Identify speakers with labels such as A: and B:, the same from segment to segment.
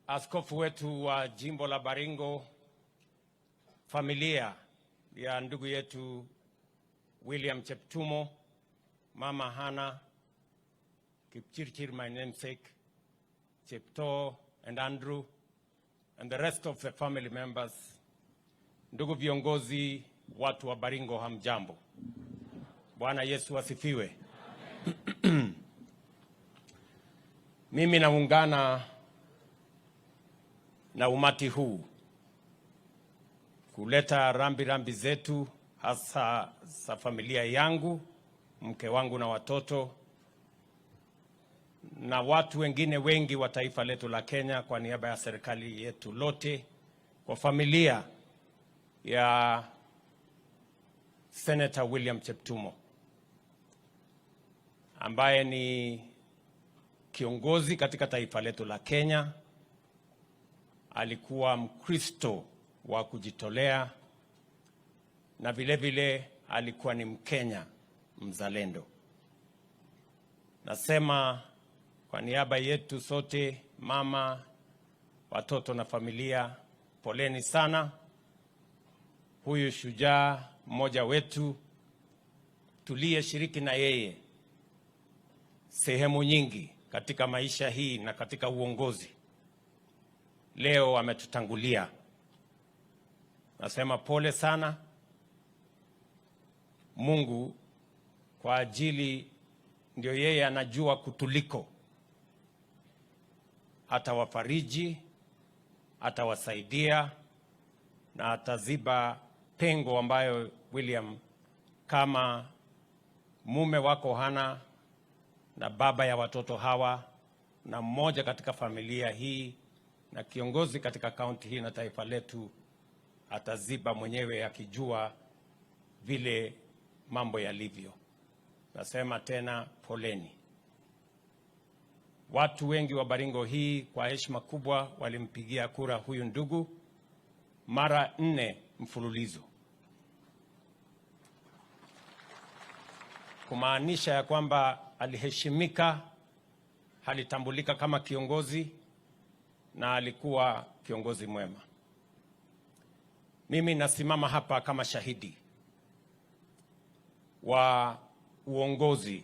A: Askofu wetu wa jimbo la Baringo, familia ya ndugu yetu William Cheptumo, Mama Hana Kipchirchir, my namesake, Chepto and Andrew, and the rest of the family members. Ndugu viongozi, watu wa Baringo, hamjambo. Bwana Yesu asifiwe. Mimi naungana na umati huu kuleta rambi rambi zetu hasa za familia yangu, mke wangu na watoto na watu wengine wengi wa taifa letu la Kenya, kwa niaba ya serikali yetu lote, kwa familia ya Senator William Cheptumo ambaye ni kiongozi katika taifa letu la Kenya. Alikuwa Mkristo wa kujitolea na vile vile alikuwa ni Mkenya mzalendo. Nasema kwa niaba yetu sote, mama, watoto na familia, poleni sana. Huyu shujaa mmoja wetu tuliyeshiriki na yeye sehemu nyingi katika maisha hii na katika uongozi, leo ametutangulia. Nasema pole sana. Mungu kwa ajili ndio yeye anajua kutuliko, atawafariji, atawasaidia na ataziba pengo ambayo William kama mume wako Hana na baba ya watoto hawa na mmoja katika familia hii na kiongozi katika kaunti hii na taifa letu ataziba mwenyewe akijua vile mambo yalivyo. Nasema tena poleni. Watu wengi wa Baringo hii kwa heshima kubwa walimpigia kura huyu ndugu mara nne mfululizo, kumaanisha ya kwamba aliheshimika, alitambulika kama kiongozi na alikuwa kiongozi mwema. Mimi nasimama hapa kama shahidi wa uongozi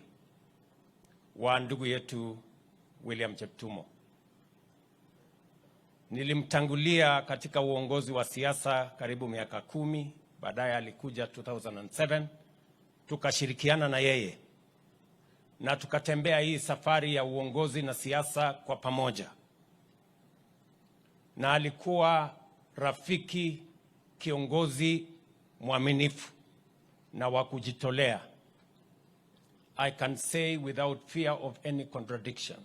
A: wa ndugu yetu William Cheptumo. Nilimtangulia katika uongozi wa siasa karibu miaka 10, baadaye alikuja 2007, tukashirikiana na yeye na tukatembea hii safari ya uongozi na siasa kwa pamoja, na alikuwa rafiki, kiongozi mwaminifu na wa kujitolea. I can say without fear of any contradiction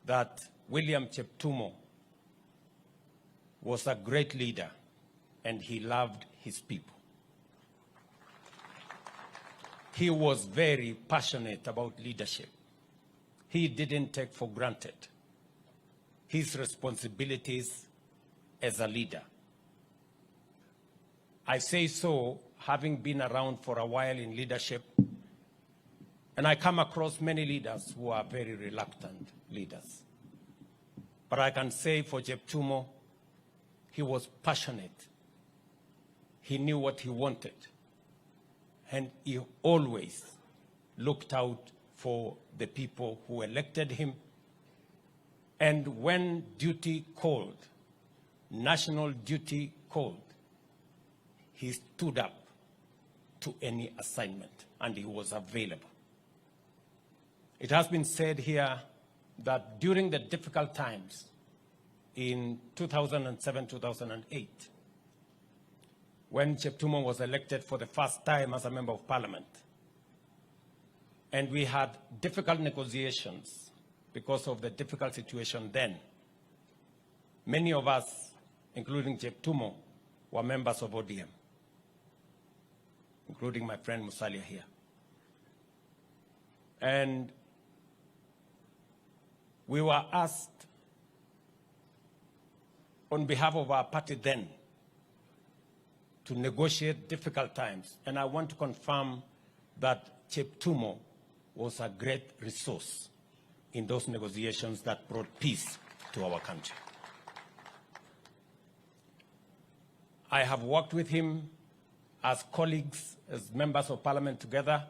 A: that William Cheptumo was a great leader and he loved his people. He was very passionate about leadership. He didn't take for granted his responsibilities as a leader. I say so having been around for a while in leadership, and I come across many leaders who are very reluctant leaders. But I can say for Cheptumo, he was passionate. He knew what he wanted. And he always looked out for the people who elected him. And when duty called, national duty called, he stood up to any assignment and he was available. It has been said here that during the difficult times in 2007, 2008, when Cheptumo was elected for the first time as a member of parliament, and we had difficult negotiations because of the difficult situation then, many of us, including Cheptumo, were members of ODM, including my friend Musalia here. And we were asked on behalf of our party then to negotiate difficult times. And I want to confirm that Cheptumo was a great resource in those negotiations that brought peace to our country. I have worked with him as colleagues, as members of parliament together.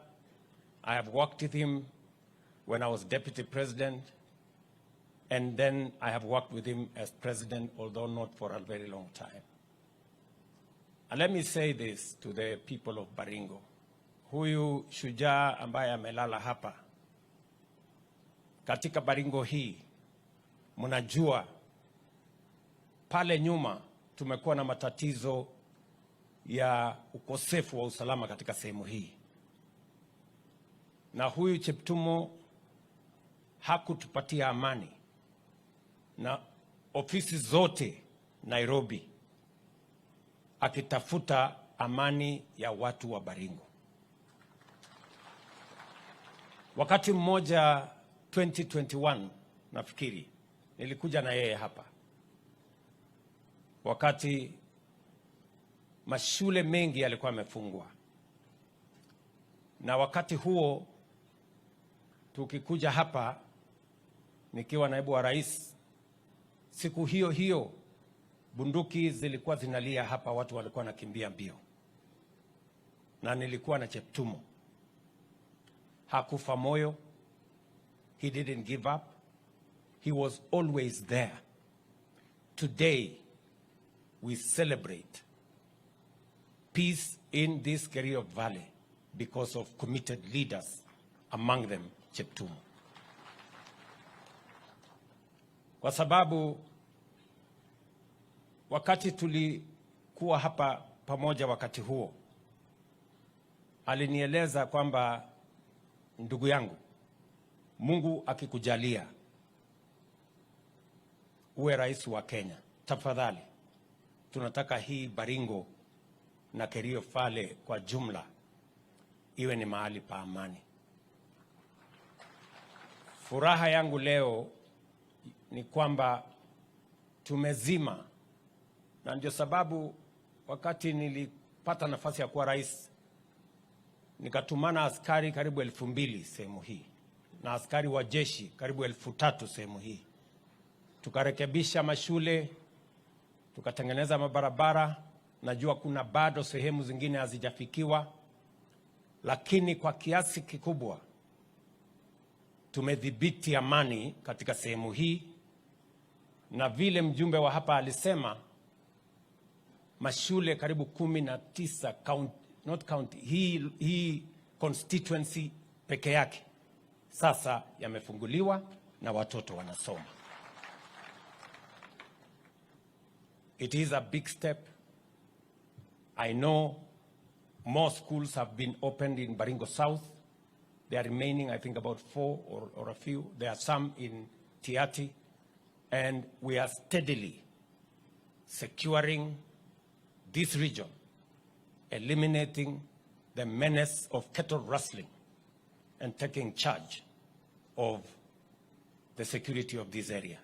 A: I have worked with him when I was deputy president, and then I have worked with him as president, although not for a very long time. And let me say this to the people of Baringo. Huyu shujaa ambaye amelala hapa katika Baringo hii, mnajua pale nyuma tumekuwa na matatizo ya ukosefu wa usalama katika sehemu hii, na huyu Cheptumo hakutupatia amani, na ofisi zote Nairobi akitafuta amani ya watu wa Baringo. Wakati mmoja 2021 nafikiri nilikuja na yeye hapa, wakati mashule mengi yalikuwa yamefungwa, na wakati huo tukikuja hapa nikiwa naibu wa rais, siku hiyo hiyo bunduki zilikuwa zinalia hapa, watu walikuwa wanakimbia mbio, na nilikuwa na Cheptumo. Hakufa moyo, he didn't give up, he was always there. Today we celebrate peace in this Kerio Valley because of committed leaders, among them Cheptumo. Kwa sababu wakati tulikuwa hapa pamoja wakati huo, alinieleza kwamba ndugu yangu, Mungu akikujalia uwe rais wa Kenya, tafadhali tunataka hii Baringo na Kerio Valley kwa jumla iwe ni mahali pa amani. Furaha yangu leo ni kwamba tumezima, na ndio sababu wakati nilipata nafasi ya kuwa rais nikatumana askari karibu 2,000 sehemu hii na askari wa jeshi karibu 3,000 sehemu hii. Tukarekebisha mashule, tukatengeneza mabarabara. Najua kuna bado sehemu zingine hazijafikiwa, lakini kwa kiasi kikubwa tumedhibiti amani katika sehemu hii, na vile mjumbe wa hapa alisema, mashule karibu 19 county, not county, hii constituency peke yake sasa yamefunguliwa na watoto wanasoma. It is a big step. I know more schools have been opened in Baringo South. They are remaining, I think, about 4 or a few. There are some in Tiaty. And we are steadily securing this region, eliminating the menace of cattle rustling and taking charge of the security of this area.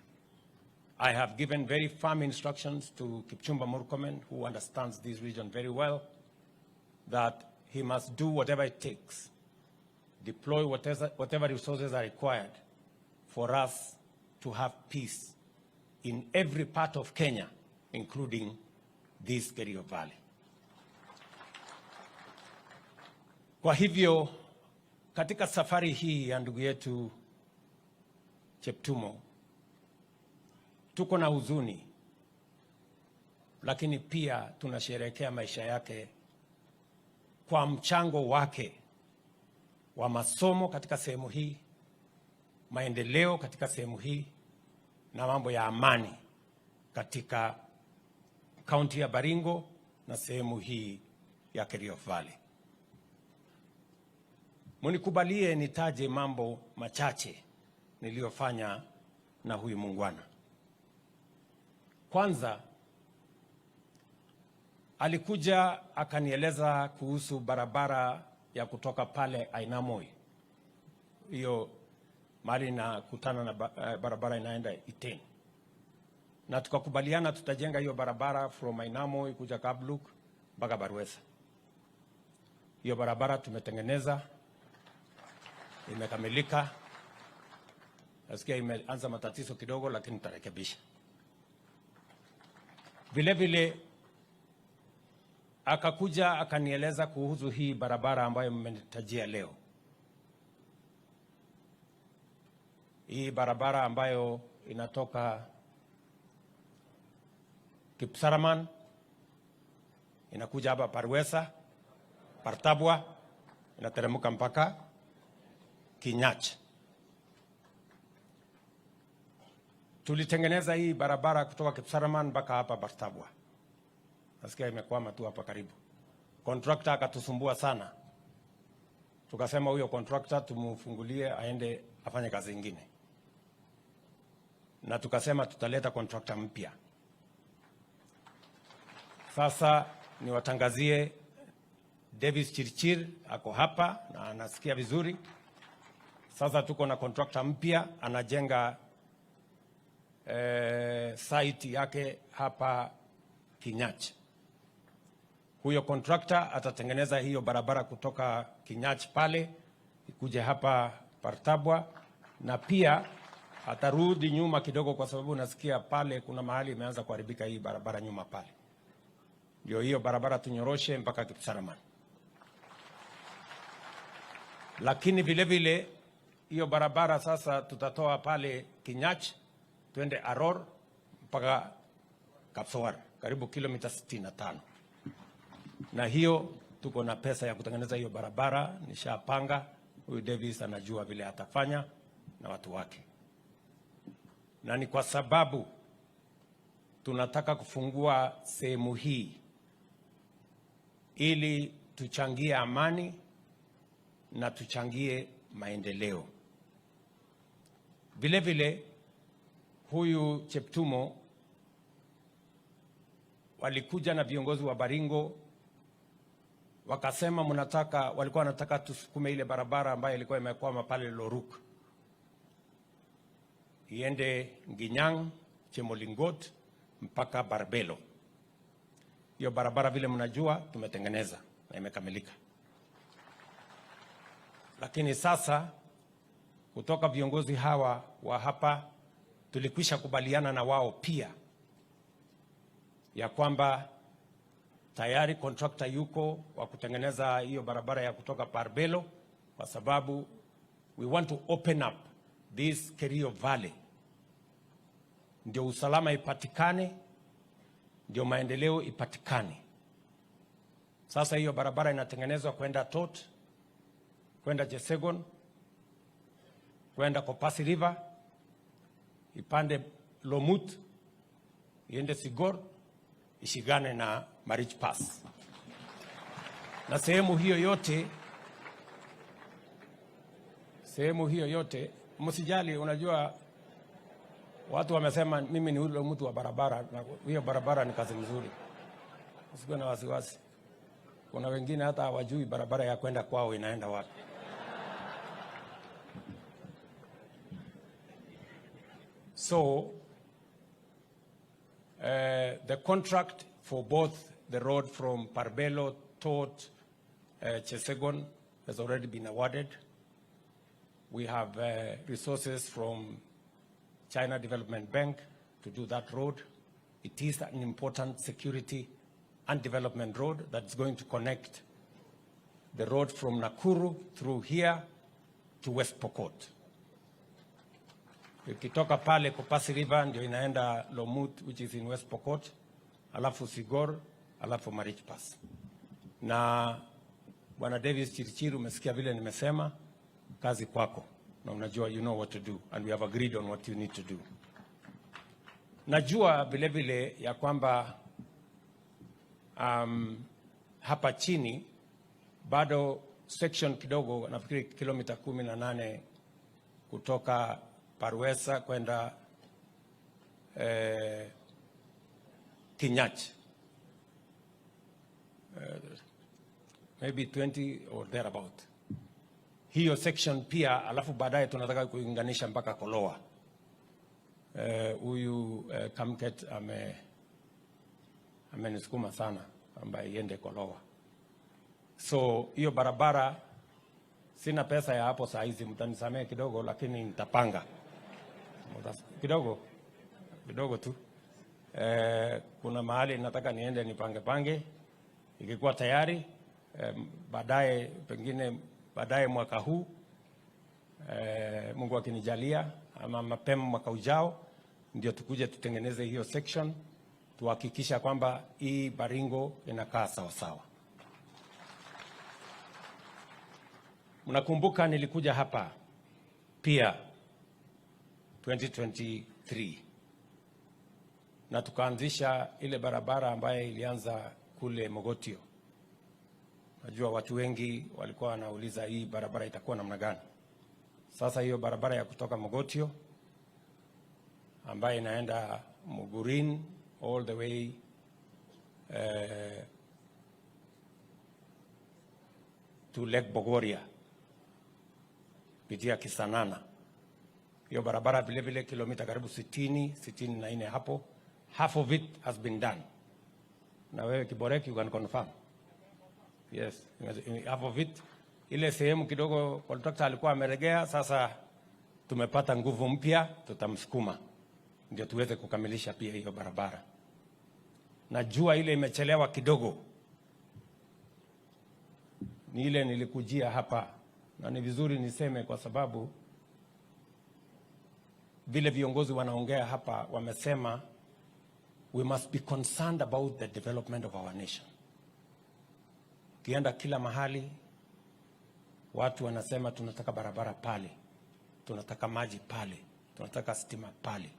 A: I have given very firm instructions to Kipchumba Murkomen, who understands this region very well, that he must do whatever it takes, deploy whatever resources are required for us to have peace in every part of Kenya, including this Kerio Valley. Kwa hivyo, katika safari hii ya ndugu yetu Cheptumo, tuko na huzuni, lakini pia tunasherehekea maisha yake kwa mchango wake wa masomo katika sehemu hii, maendeleo katika sehemu hii, na mambo ya amani katika kaunti ya Baringo na sehemu hii ya Kerio Valley. Munikubalie nitaje mambo machache niliyofanya na huyu muungwana. Kwanza, alikuja akanieleza kuhusu barabara ya kutoka pale Ainamoi, hiyo mahali inakutana na barabara inaenda Iten, na tukakubaliana tutajenga hiyo barabara from Ainamoi kuja Kabluk mpaka Barwesa. Hiyo barabara tumetengeneza, imekamilika. Nasikia imeanza matatizo kidogo, lakini tutarekebisha. Vile vile Akakuja akanieleza kuhusu hii barabara ambayo mmenitajia leo, hii barabara ambayo inatoka Kipsaraman inakuja hapa Parwesa, Partabwa, inateremka mpaka Kinyach. Tulitengeneza hii barabara kutoka Kipsaraman mpaka hapa Bartabwa. Nasikia imekwama tu hapa karibu. Contractor akatusumbua sana, tukasema huyo contractor tumufungulie aende afanye kazi ingine, na tukasema tutaleta contractor mpya. Sasa niwatangazie Davis Chirchir ako hapa na anasikia vizuri. Sasa tuko na contractor mpya anajenga site yake hapa Kinyach. Huyo contractor atatengeneza hiyo barabara kutoka Kinyach pale ikuje hapa Partabwa, na pia atarudi nyuma kidogo, kwa sababu nasikia pale kuna mahali imeanza kuharibika hii barabara nyuma pale, ndio hiyo barabara tunyoroshe mpaka Kipsaraman. Lakini vile vile hiyo barabara sasa tutatoa pale Kinyach twende Aror mpaka Kapsowar, karibu kilomita 65 na hiyo tuko na pesa ya kutengeneza hiyo barabara, nishapanga. Huyu Davis anajua vile atafanya na watu wake, na ni kwa sababu tunataka kufungua sehemu hii ili tuchangie amani na tuchangie maendeleo. Vile vile huyu Cheptumo walikuja na viongozi wa Baringo wakasema mnataka, walikuwa wanataka tusukume ile barabara ambayo ilikuwa imekwama pale Loruk iende Nginyang, Chemolingot mpaka Barbelo. Hiyo barabara vile mnajua tumetengeneza na imekamilika, lakini sasa kutoka viongozi hawa wa hapa tulikwisha kubaliana na wao pia ya kwamba tayari contractor yuko wa kutengeneza hiyo barabara ya kutoka Barbelo, kwa sababu we want to open up this Kerio Valley, ndio usalama ipatikane, ndio maendeleo ipatikane. Sasa hiyo barabara inatengenezwa kwenda Tot, kwenda Chesegon, kwenda Kopasi River, ipande Lomut, iende Sigor, ishigane na Marich Pass. Na sehemu hiyo yote, sehemu hiyo yote msijali. Unajua watu wamesema mimi ni ule mtu wa barabara, na hiyo barabara ni kazi mzuri, usikuwe na wasiwasi. Kuna wengine hata hawajui barabara ya kwenda kwao inaenda wapi. So the contract for both the road from Barbelo toward Chesegon has already been awarded. We have resources from China Development Bank to do that road. It is an important security and development road that's going to connect the road from Nakuru through here to West Pokot. Ikitoka pale Kopasi River ndio inaenda Lomut which is in West Pokot, alafu Sigor, alafu Marich Pass. Na Bwana Davis Chirchir, umesikia vile nimesema, kazi kwako, na unajua you know what to do and we have agreed on what you need to do. Najua vile vile ya kwamba hapa chini bado section kidogo, nafikiri kilomita 18 kutoka Parwesa kwenda Kinyach, maybe 20 or thereabout. Hiyo section pia, alafu baadaye tunataka kuinganisha mpaka Koloa. Huyu Kamket amenisukuma sana ambaye iende Koloa. So hiyo barabara sina pesa ya hapo saa hizi, mtanisamee kidogo, lakini nitapanga kidogo kidogo tu. Kuna mahali nataka niende nipange pange Ikikuwa tayari baadaye, pengine baadaye mwaka huu, Mungu akinijalia, ama mapema mwaka ujao, ndio tukuje tutengeneze hiyo section, tuhakikisha kwamba hii Baringo inakaa sawa sawa. Mnakumbuka nilikuja hapa pia 2023 na tukaanzisha ile barabara ambayo ilianza kule Mogotio. Najua watu wengi walikuwa wanauliza hii barabara itakuwa namna gani. Sasa hiyo barabara ya kutoka Mogotio ambayo inaenda Mugurin all the way to Lake Bogoria pitia Kisanana. Hiyo barabara vile vile kilomita karibu 60, 64 hapo. Half of it has been done. Na wewe Kiborek, you can confirm. Yes, half of it. Ile sehemu kidogo contractor alikuwa ameregea, sasa tumepata nguvu mpya, tutamsukuma ndio tuweze kukamilisha pia hiyo barabara. Najua ile imechelewa kidogo, ni ile nilikujia hapa, na ni vizuri niseme kwa sababu vile viongozi wanaongea hapa wamesema we must be concerned about the development of our nation. Ukienda kila mahali watu wanasema tunataka barabara pale, tunataka maji pale, tunataka stima pale,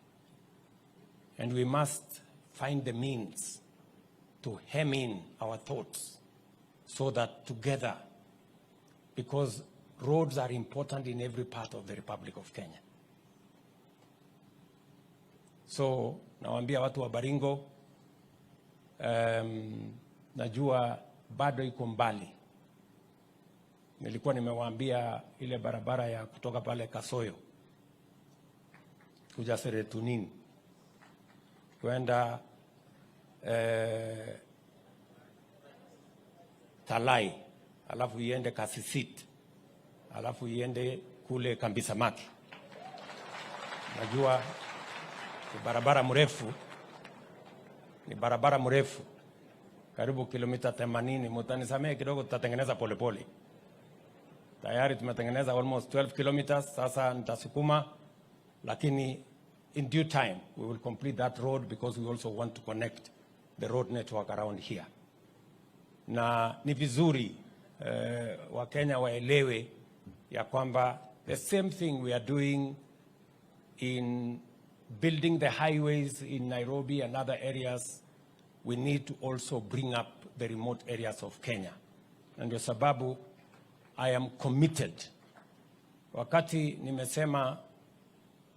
A: and we must find the means to hem in our thoughts so that together, because roads are important in every part of the Republic of Kenya. So nawaambia watu wa Baringo, najua bado iko mbali. Nilikuwa nimewaambia ile barabara ya kutoka pale Kasoyo kuja Seretunin kwenda Talai, alafu iende Kasisit, alafu iende kule Kambi Samaki. Najua ni barabara mrefu, ni barabara mrefu karibu kilomita 80. Mutanisamehe kidogo, tutatengeneza polepole. Tayari tumetengeneza almost 12 kilometers, sasa nitasukuma, lakini in due time we will complete that road because we also want to connect the road network around here. Na ni vizuri Wakenya waelewe ya kwamba the same thing we are doing in building the highways in Nairobi and other areas, we need to also bring up the remote areas of Kenya. Na ndio sababu I am committed. Wakati nimesema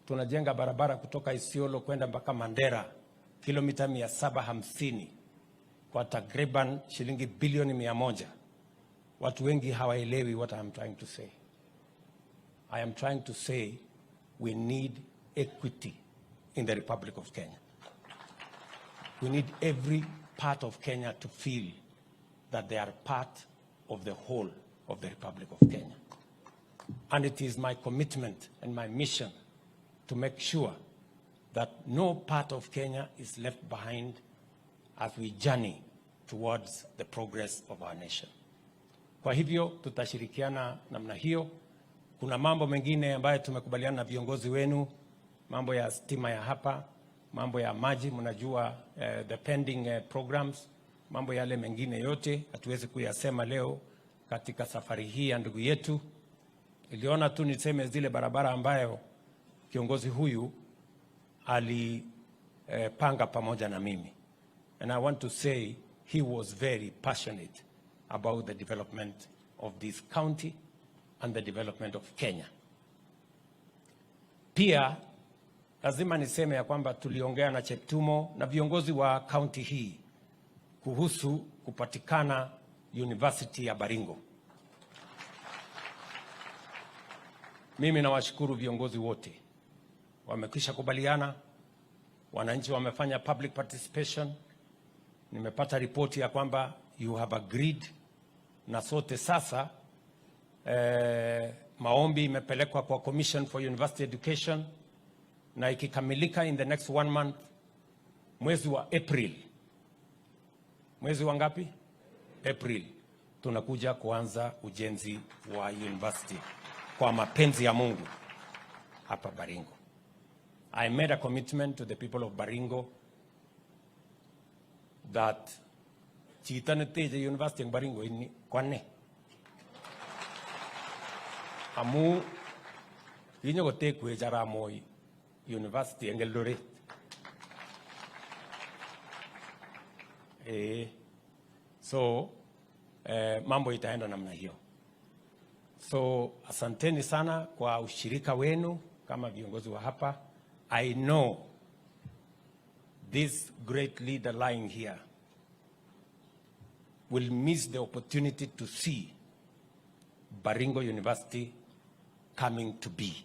A: tunajenga barabara kutoka Isiolo kwenda mpaka Mandera kilomita 750 kwa takriban shilingi bilioni 100. Watu wengi hawaelewi what I am trying to say. I am trying to say we need equity in the Republic of Kenya. We need every part of Kenya to feel that they are part of the whole of the Republic of Kenya. And it is my commitment and my mission to make sure that no part of Kenya is left behind as we journey towards the progress of our nation. Kwa hivyo tutashirikiana namna hiyo. Kuna mambo mengine ambayo tumekubaliana na viongozi wenu, mambo ya stima ya hapa, mambo ya maji, mnajua the pending programs, mambo yale mengine yote hatuwezi kuyasema leo katika safari hii ya ndugu yetu. Niliona tu niseme zile barabara ambayo kiongozi huyu alipanga pamoja na mimi. And I want to say he was very passionate about the development of this county and the development of Kenya. Pia lazima niseme ya kwamba tuliongea na Cheptumo na viongozi wa county hii kuhusu kupatikana University ya Baringo. Mimi nawashukuru viongozi wote, wamekwisha kubaliana, wananchi wamefanya public participation. Nimepata ripoti ya kwamba you have agreed, na sote sasa maombi imepelekwa kwa Commission for University Education, na ikikamilika in the next one month, mwezi wa April, mwezi wa ngapi? April tunakuja kuanza ujenzi wa university kwa mapenzi ya Mungu hapa Baringo. I made a commitment to the people of Baringo that chito neteche university eng Baringo ini ko ane. Amu kinyokotekwech arap Moi University eng Eldoret. So mambo itaenda namna hiyo. So asanteni sana kwa ushirika wenu kama viongozi wa hapa. I know this great leader lying here will miss the opportunity to see Baringo University coming to be.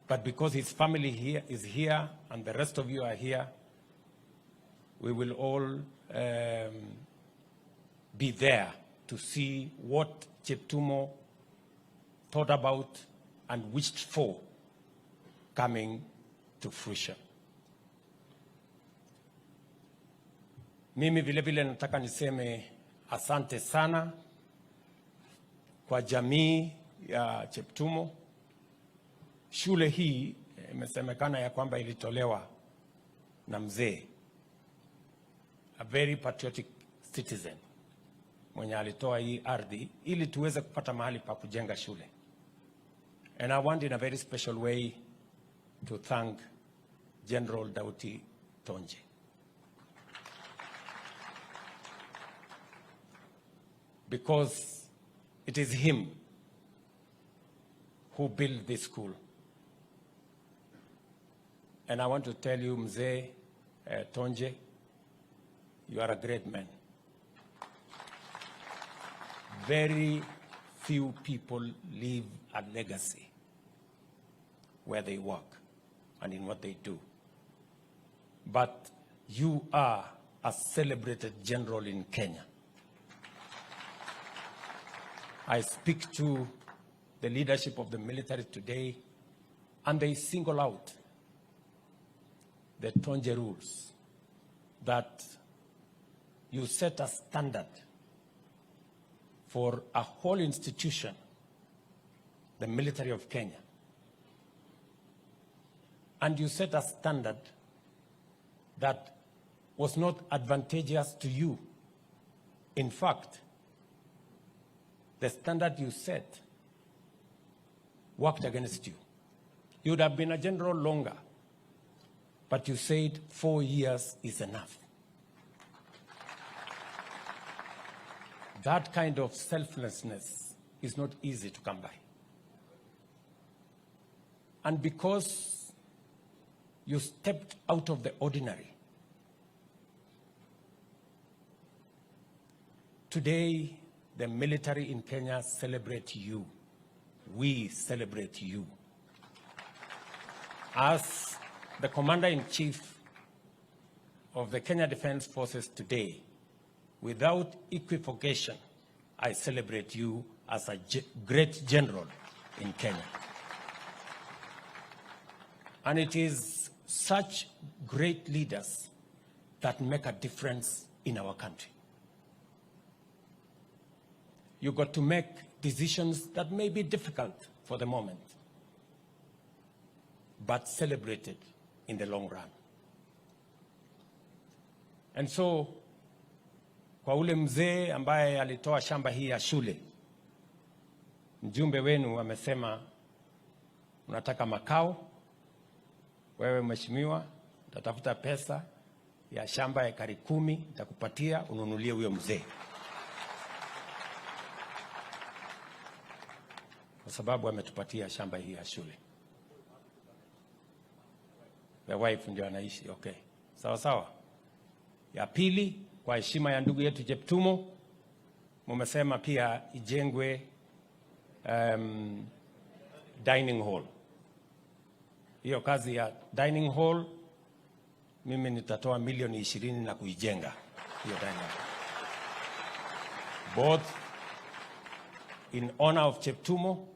A: But because his family here is here and the rest of you are here, we will all be there to see what Cheptumo thought about and wished for coming to fruition. Mimi vile vile nataka niseme asante sana kwa jamii ya Cheptumo. Shule hii imesemekana ya kwamba ilitolewa na mzee, a very patriotic citizen mwenye alitoa hii ardhi ili tuweze kupata mahali pa kujenga shule. And I want in a very special way to thank General Dauti Tonje. Because it is him who built this school. And I want to tell you, Mzee Tonje, you are a great man. Very few people leave a legacy where they work and in what they do. But you are a celebrated general in Kenya. I speak to the leadership of the military today, and they single out the Tonje rules that you set a standard for a whole institution, the military of Kenya. And you set a standard that was not advantageous to you. In fact, the standard you set worked against you. You would have been a general longer, but you said 4 years is enough. That kind of selflessness is not easy to come by. And because you stepped out of the ordinary, today the military in Kenya celebrate you. We celebrate you. As the Commander-in-Chief of the Kenya Defense Forces today, without equivocation, I celebrate you as a great general in Kenya. And it is such great leaders that make a difference in our country. You got to make decisions that may be difficult for the moment, but celebrated in the long run. And so, kwa ule mzee ambaye alitoa shamba hii ya shule, mjumbe wenu amesema unataka makao. Wewe mheshimiwa, utatafuta pesa ya shamba ekari 10, nitakupatia ununulie huyo mzee, kwa sababu ametupatia shamba hii ya shule. The wife ndio anaishi. Okay, sawa sawa. Ya pili, kwa heshima ya ndugu yetu Cheptumo, mumesema pia ijengwe dining hall. Hiyo kazi ya dining hall mimi nitatoa milioni 20 na kuijenga hiyo dining hall, both in honor of Cheptumo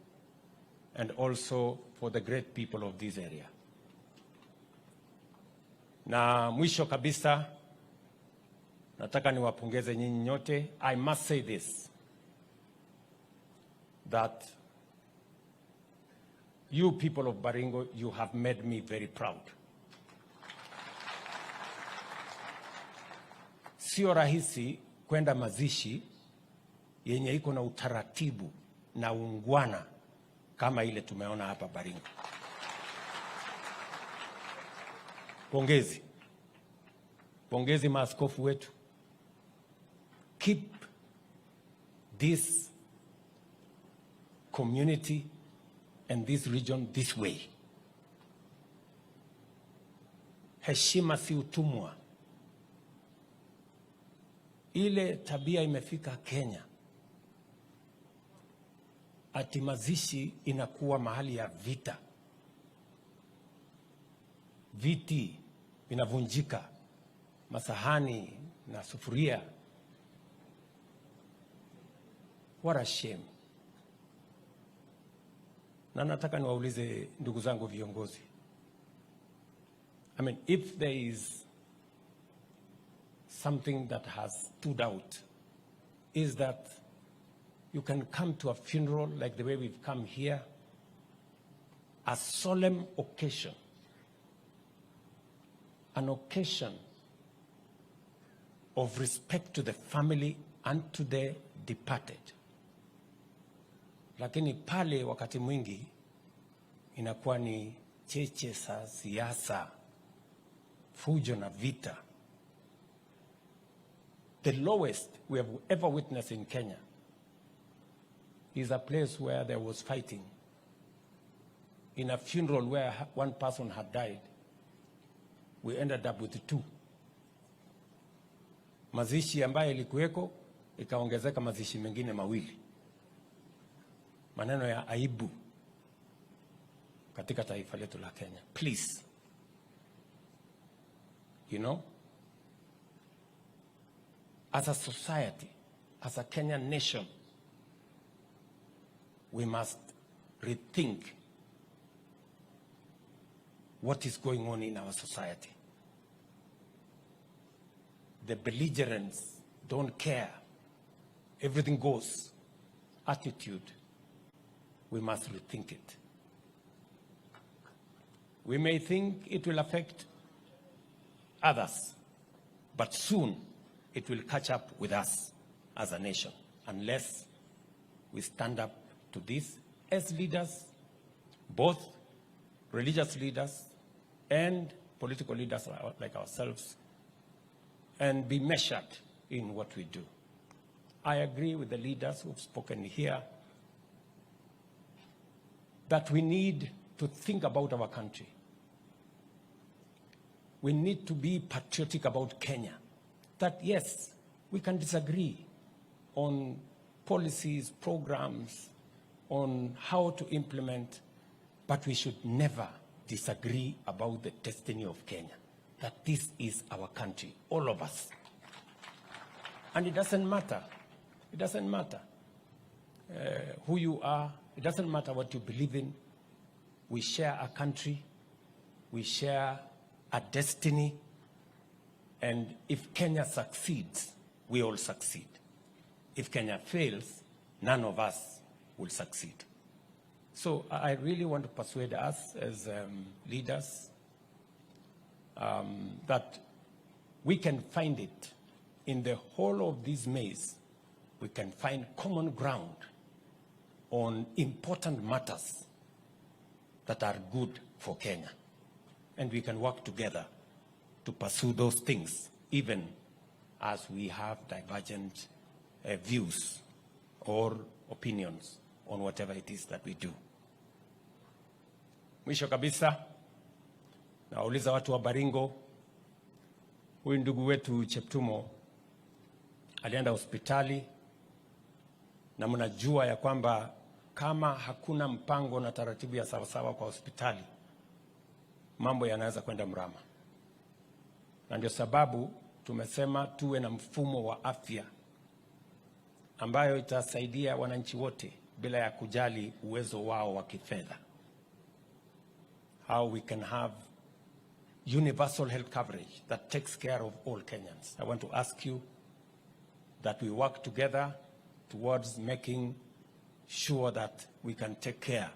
A: and also for the great people of this area. Na mwisho kabisa, Nataka niwapongeze nyinyi nyote. I must say this, that you people of Baringo, you have made me very proud. Sio rahisi kwenda mazishi yenye iko na utaratibu na ungwana kama ile tumeona hapa Baringo. Pongezi, pongezi maaskofu wetu. Keep this community and this region this way. Heshima si utumwa. Ile tabia imefika Kenya, ati mazishi inakuwa mahali ya vita, viti vinavunjika, masahani na sufuria. What a shame. Na nataka niwaulize ndugu zangu viongozi, I mean, if there is something that has stood out is that you can come to a funeral like the way we've come here, a solemn occasion, an occasion of respect to the family and to the departed. Lakini pale wakati mwingi inakuwa ni cheche za siasa, fujo na vita. The lowest we have ever witnessed in Kenya is a place where there was fighting. In a funeral where one person had died, we ended up with two. Mazishi ambayo ilikuweko ikaongezeka mazishi mengine mawili. Maneno ya aibu katika taifa letu la Kenya. Please, as a society, as a Kenyan nation, we must rethink what is going on in our society. The belligerents don't care. Everything goes. Attitude, we must rethink it. We may think it will affect others, but soon it will catch up with us as a nation unless we stand up to this as leaders, both religious leaders and political leaders like ourselves, and be measured in what we do. I agree with the leaders who've spoken here that we need to think about our country. We need to be patriotic about Kenya. That yes, we can disagree on policies, programs, on how to implement, but we should never disagree about the destiny of Kenya. That this is our country, all of us. And it doesn't matter. It doesn't matter who you are. It doesn't matter what you believe in. We share a country. We share a destiny. And if Kenya succeeds, we all succeed. If Kenya fails, none of us will succeed. So I really want to persuade us as leaders that we can find it in the whole of this maze, we can find common ground on important matters that are good for Kenya. And we can work together to pursue those things, even as we have divergent views or opinions on whatever it is that we do. Mwisho kabisa, nawauliza watu wa Baringo, huyu ndugu wetu Cheptumo alienda hospitali na mnajua ya kwamba kama hakuna mpango na taratibu ya sawasawa kwa hospitali, mambo yanaweza kwenda mrama, na ndio sababu tumesema tuwe na mfumo wa afya ambayo itasaidia wananchi wote bila ya kujali uwezo wao wa kifedha. How we can have Universal health coverage that takes care of all Kenyans. I want to ask you that we work together towards making sure that we can take care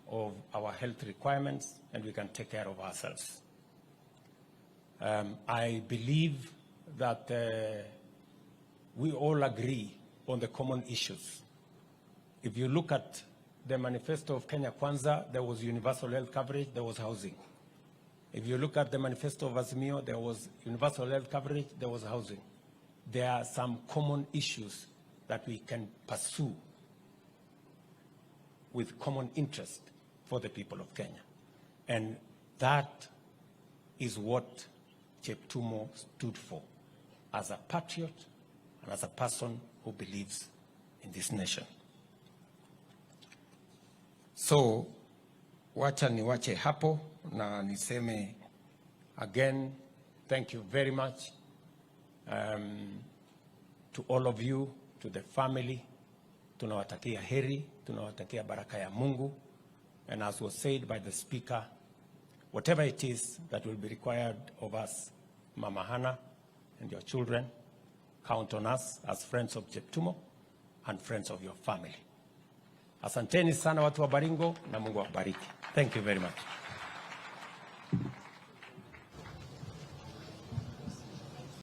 A: of our health requirements and we can take care of ourselves. I believe that we all agree on the common issues. If you look at the manifesto of Kenya Kwanza, there was universal health coverage, there was housing. If you look at the manifesto of Azimio, there was universal health coverage, there was housing. There are some common issues that we can pursue with common interest for the people of Kenya. And that is what Cheptumo stood for as a patriot and as a person who believes in this nation. So, wacha niwache hapo na niseme again, thank you very much to all of you, to the family. Tunawatakia heri, tunawatakia baraka ya Mungu. And as was said by the speaker, whatever it is that will be required of us, Mama Hannah and your children, count on us as friends of Cheptumo and friends of your family. Asanteni sana, watu wa Baringo, na Mungu awabariki. Thank you very much.